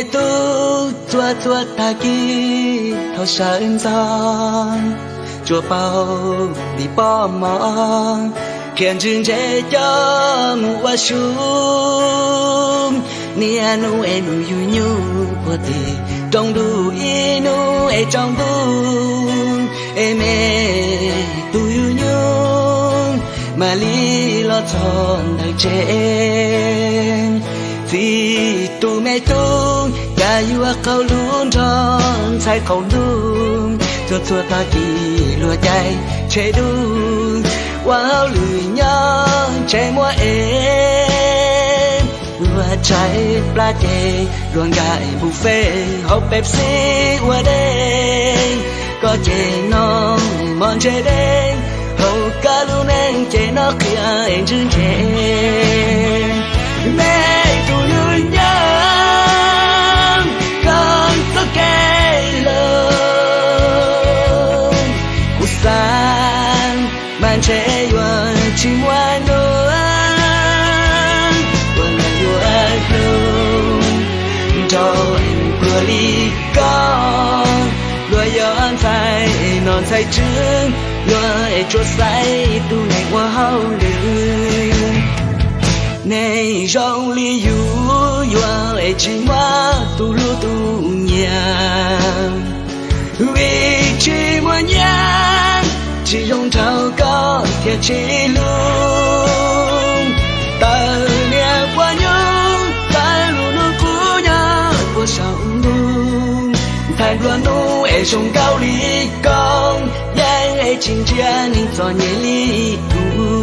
Tub, txhua txhua tag kis thaum sawv ntxov, tsuas paub li poj mov, qhia ntswg ntse coj mus ua su. Niaj hnub es nug yus nyuj puag tim rooj ntuj, ib hnub es tsaus ntuj, es me tub yus nyuj mam li los txog ntawm tsev. Txiv tus me tub, cas yuav qaug lub nrog ntxhais qaug ntuj, txhua txhua tag kis luag caij tsheb dub, ua hauj lwm nyob tsev muaj es, luag tshaib plab ces luag nkaim buffet, haus Pepsi ua dej, koj ces noj mov ntse dej, haus koj lub neej ces noj qhia es ntswg ntse. Me tub yus nyuj, koj txoj kev hlub, kuv xav mas ntshe yuav tsis muaj hnub uas luag yuav hlub nrog luag li koj. Luag yog ntxhais nom ntxhais tswv, luag es tsuas xaiv tus neeg ua hauj lwm. Neeg zoo li yus yuav es tsis muaj tus hlub tus nyiam, vim tsis muaj nyiaj tsis zoo nrog koj thiaj tsis hlub. Tawm niag quas nyuj, txawm lub hnub qub nyob puag saum ntuj, ntxhais nplua nuj es zoo nkauj li koj, yeej es tsis ntsia neeg txom nyem li kuv.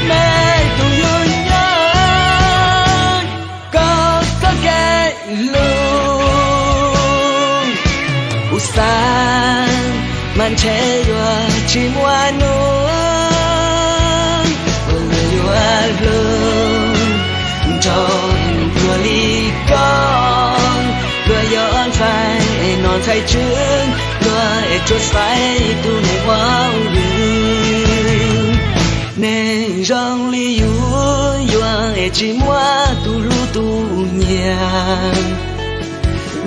Me tub yus nyuj, koj txoj kev hlub, kuv xav mas ntshe yuav tsis muaj hnub uas luag yuav hlub nrog luag li koj. Luag yog ntxhais nom ntxhais tswv, luag es tsuas xaiv tus neeg ua hauj lwm. Neeg zoo li yus yuav es tsis muaj tus hlub tus nyiam,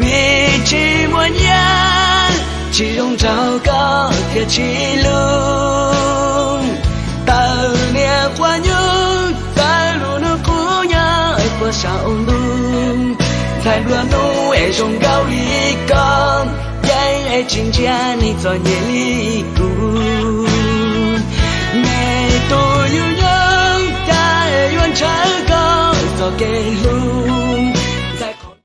vim tsis muaj nyiaj tsis zoo nrog koj thiaj tsis hlub. Tawm niag quas nyuj, txawm lub hnub qub nyob puag saum ntuj, ntxhais nplua nuj es zoo nkauj li koj, yeej es tsis ntsia neeg txom nyem li kuv. Me tub yus nyuj, cas yuav ntshaw koj txoj kev hlub,